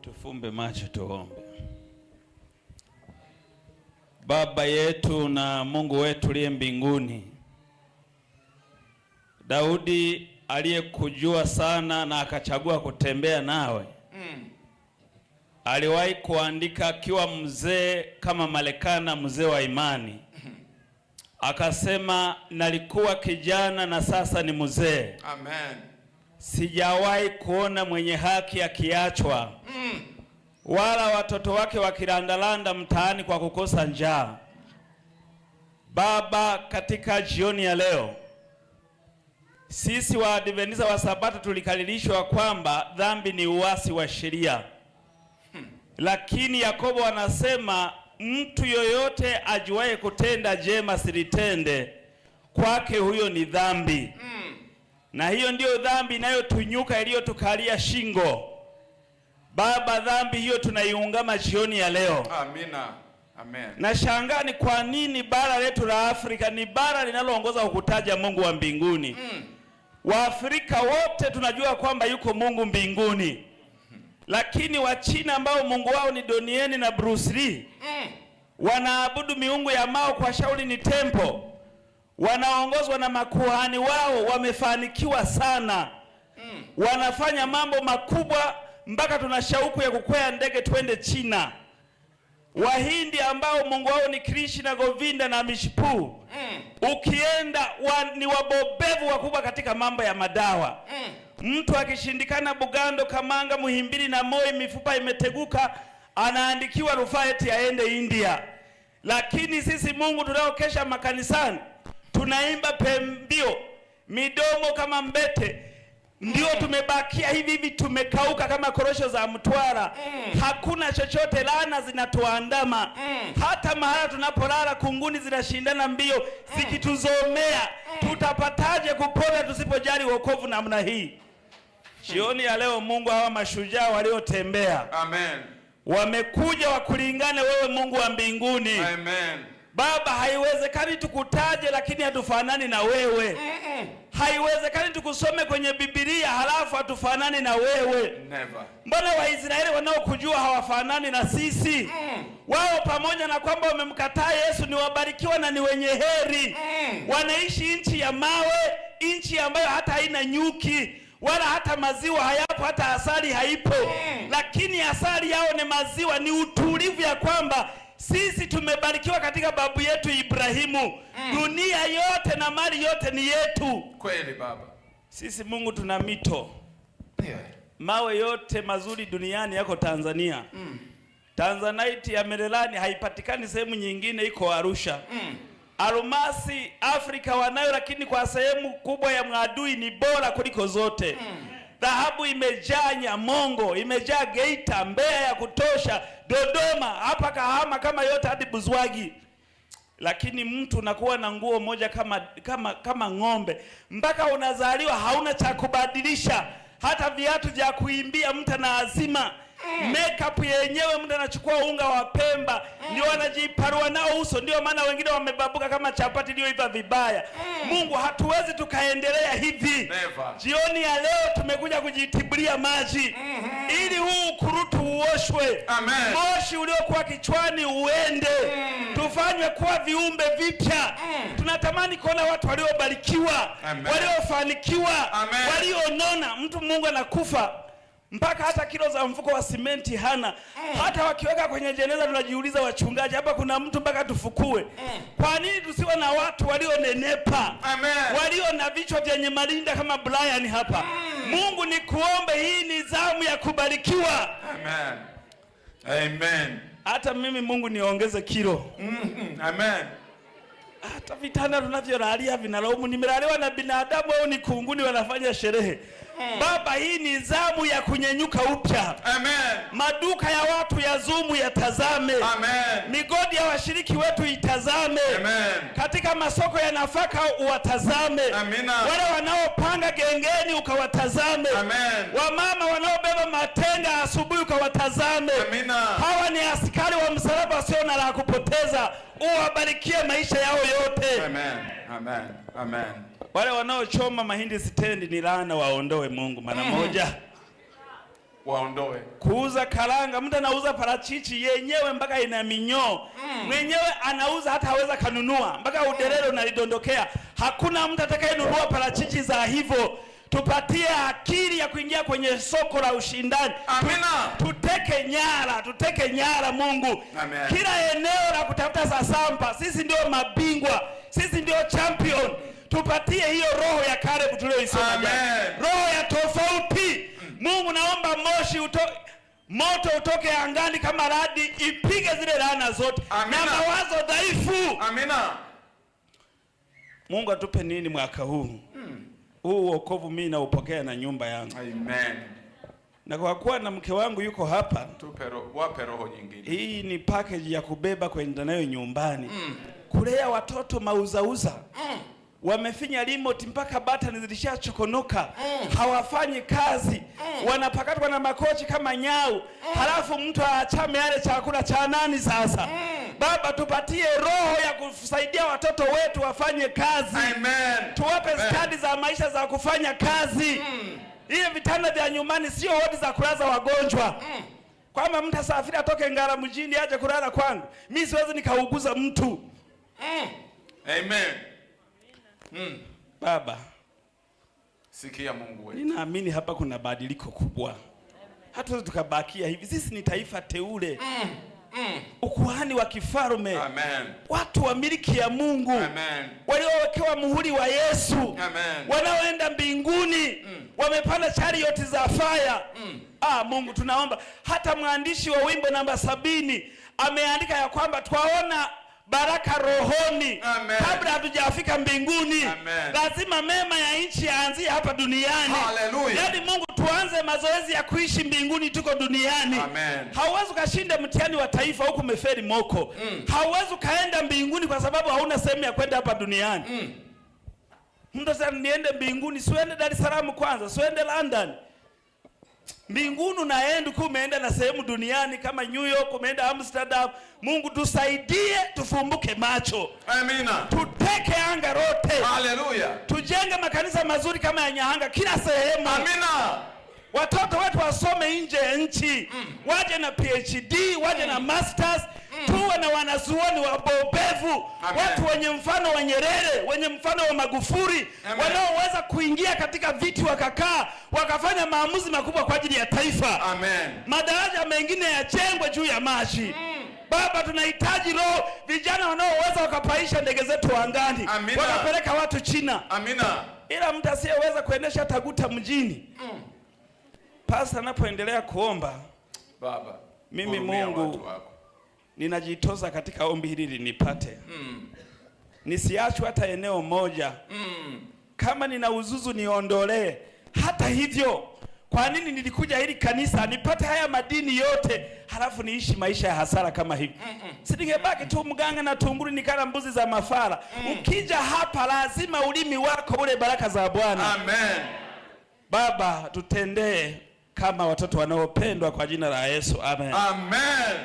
Tufumbe macho tuombe. Baba yetu na Mungu wetu uliye mbinguni, Daudi aliyekujua sana na akachagua kutembea nawe aliwahi kuandika akiwa mzee kama Malekana, mzee wa imani, akasema, nalikuwa kijana na sasa ni mzee. Amen. Sijawahi kuona mwenye haki akiachwa wala watoto wake wakilandalanda mtaani kwa kukosa njaa. Baba, katika jioni ya leo sisi Waadventista wa Sabato tulikalilishwa kwamba dhambi ni uasi wa sheria, lakini Yakobo anasema mtu yoyote ajuaye kutenda jema silitende, kwake huyo ni dhambi. Na hiyo ndiyo dhambi inayotunyuka iliyotukalia shingo. Baba, dhambi hiyo tunaiungama jioni ya leo. Amina. Amen. Nashangaa ni kwa nini bara letu la Afrika ni bara linaloongoza kukutaja Mungu wa mbinguni. Waafrika wote tunajua kwamba yuko Mungu mbinguni, lakini Wachina ambao Mungu wao ni Donieni na Bruce Lee wanaabudu miungu ya Mao kwa shauri ni tempo, wanaongozwa na makuhani wao, wamefanikiwa sana wanafanya mambo makubwa mpaka tuna shauku ya kukwea ndege twende China. Wahindi ambao Mungu wao ni Krishna, Govinda na Mishipu ukienda ni wabobevu wakubwa katika mambo ya madawa. Mtu akishindikana Bugando, Kamanga, Muhimbili na Moi, mifupa imeteguka, anaandikiwa rufaa eti aende India. Lakini sisi Mungu tunaokesha makanisani tunaimba pembio, midomo kama mbete, ndio tumebakia hivi hivi, tumekauka kama korosho za Mtwara. Hakuna chochote, laana zinatuandama. Hata mahala tunapolala kunguni zinashindana mbio, zikituzomea. Tutapataje kupona tusipojali wokovu namna hii? Jioni ya leo, Mungu, hawa mashujaa waliotembea Amen. wamekuja wakulingane wewe, Mungu wa mbinguni. Amen. Baba, haiwezekani tukutaje lakini hatufanani na wewe. Haiwezekani tukusome kwenye Biblia halafu hatufanani na wewe. Never. Mbona Waisraeli wanaokujua hawafanani na sisi? Wao pamoja na kwamba wamemkataa Yesu ni wabarikiwa na ni wenye heri. Wanaishi nchi ya mawe, nchi ambayo hata haina nyuki wala hata maziwa hayapo, hata asali haipo. Lakini asali yao ni maziwa, ni utulivu ya kwamba sisi tumebarikiwa katika babu yetu Ibrahimu. Dunia yote na mali yote ni yetu. Kweli baba. Sisi Mungu tuna mito. Mawe yote mazuri duniani yako Tanzania. Tanzanite ya Merelani haipatikani sehemu nyingine, iko Arusha. Almasi Afrika wanayo, lakini kwa sehemu kubwa ya mwadui ni bora kuliko zote. Dhahabu imejaa Nyamongo, imejaa Geita, Mbeya ya kutosha, Dodoma, hapa Kahama, kama yote hadi Buzwagi. Lakini mtu unakuwa na nguo moja kama kama kama ng'ombe mpaka unazaliwa, hauna cha kubadilisha, hata viatu vya kuimbia mtu anaazima. Makeup yenyewe mtu anachukua unga wa Pemba ndio anajiparua nao uso, ndio maana wengine wamebabuka kama chapati iliyoiva vibaya. Mungu, hatuwezi tukaendelea hivi. Never. Jioni ya leo tumekuja kujitibulia maji ili huu ukurutu uoshwe. Amen. Moshi uliokuwa kichwani uende, tufanywe kuwa viumbe vipya. Tunatamani kuona watu waliobarikiwa, Amen. waliofanikiwa, Amen. walionona. Mtu Mungu anakufa mpaka hata kilo za mfuko wa simenti hana. Hata wakiweka kwenye jeneza tunajiuliza, wachungaji, hapa kuna mtu mpaka tufukue. Kwa nini tusiwe na watu walionenepa, Amen. walio na vichwa vyenye malinda kama Brian hapa? Mungu ni kuombe, hii ni zamu ya kubarikiwa. Amen. Amen. Hata mimi Mungu niongeze kilo. Amen. Hata vitanda tunavyolalia vinalaumu, nimelaliwa na binadamu au ni kunguni wanafanya sherehe? Baba, hii ni zamu ya kunyenyuka upya. Amen. Maduka ya watu ya Zumu yatazame. Amen. Migodi ya washiriki wetu itazame. Amen. Katika masoko ya nafaka uwatazame. Amina. Wale wanaopanga gengeni ukawatazame. Amen. Wamama wanaobeba matenga asubuhi ukawatazame. Amina. Hawa ni askari wa msalaba wasio na la kupoteza, uwabarikie maisha yao yote. Amen. Amen. Amen. Wale wanaochoma mahindi stendi ni laana, waondoe Mungu mara moja. Waondoe. Kuuza karanga, mtu anauza parachichi yenyewe mpaka ina minyoo. Mwenyewe anauza hata haweza kanunua, mpaka udelele unalidondokea. Hakuna mtu atakayenunua parachichi za hivyo. Tupatie akili ya kuingia kwenye soko la ushindani. Amina. Tuteke nyara, tuteke nyara Mungu. Amen. Kila eneo la kutafuta sasampa, sisi ndio mabingwa, sisi ndio champion. Tupatie hiyo roho ya Caleb tuliyoisoma jana, roho ya tofauti. Mungu, naomba moshi moto utoke angani kama radi ipige zile laana zote. Amina. Na mawazo dhaifu. Amina. Mungu atupe nini mwaka huu? Huu wokovu mimi naupokea na nyumba yangu. Amen. Na kwa kuwa na mke wangu yuko hapa, tupe roho, wape roho nyingine. Hii ni package ya kubeba kwenda nayo nyumbani. Kulea watoto mauzauza. Wamefinya remote mpaka button zilishachokonoka. Hawafanyi kazi. Wanapakatwa na makochi kama nyau. Halafu mtu aachame yale chakula cha nani sasa? Baba, tupatie roho ya kusaidia watoto wetu wafanye kazi. Amen. Tuwape stadi za maisha za kufanya kazi. Hivi vitanda vya nyumbani sio wodi za kulaza wagonjwa. Kwamba mtu asafiri atoke Ngara mjini aje kulala kwangu. Mimi siwezi nikauguza mtu. Amen. Baba, sikia Mungu wetu. Ninaamini hapa kuna badiliko kubwa. Hatuwezi tukabakia hivi. Sisi ni taifa teule. Ukuhani wa kifalme. Amen. Watu wa miliki ya Mungu. Amen. Waliowekewa muhuri wa Yesu. Amen. Wanaoenda mbinguni. Wamepanda chariot za fire. Mungu tunaomba. Hata mwandishi wa wimbo namba 70 ameandika ya kwamba twaona baraka rohoni. Amen. Kabla hatujafika mbinguni. Amen. Lazima mema ya nchi yaanzie hapa duniani. Hallelujah. Yaani Mungu, tuanze mazoezi ya kuishi mbinguni tuko duniani. Amen. Hauwezi ukashinda mtihani wa taifa huku umeferi moko. Hauwezi ukaenda mbinguni kwa sababu hauna sehemu ya kwenda hapa duniani. Mtu sasa niende mbinguni, siende Dar es Salaam kwanza, siende London. Mbinguni unaenda ukiwa umeenda na sehemu duniani kama New York, umeenda Amsterdam. Mungu tusaidie tufumbuke macho. Amina. Tuteke anga lote. Hallelujah. Tujenge makanisa mazuri kama ya Nyahanga kila sehemu. Amina. Watoto wetu wasome nje ya nchi. Waje na PhD, waje na masters. Tuwe na wanazuoni wabobevu. Amen. Watu wenye mfano wa Nyerere, wenye mfano wa Magufuli, wanaoweza kuingia katika viti wakakaa, wakafanya maamuzi makubwa kwa ajili ya taifa. Amen. Madaraja mengine yajengwe juu ya maji. Baba, tunahitaji roho vijana wanaoweza wakapaisha ndege zetu angani. Amina. Wakapeleka watu China. Amina. Ila mtu asiyeweza kuendesha taguta mjini. Pastor anapoendelea kuomba, Baba, mimi hurumia Mungu watu wako. ninajitoza katika ombi hili linipate. Nisiachwe hata eneo moja. Kama nina uzuzu niondolee. Hata hivyo, kwa nini nilikuja hili kanisa nipate haya madini yote halafu niishi maisha ya hasara kama hivi? Si ningebaki tu mganga na tunguri nikala mbuzi za mafara. Ukija hapa lazima ulimi wako ule baraka za Bwana. Amen. Baba, tutendee kama watoto wanaopendwa kwa jina la Yesu. Amen. Amen.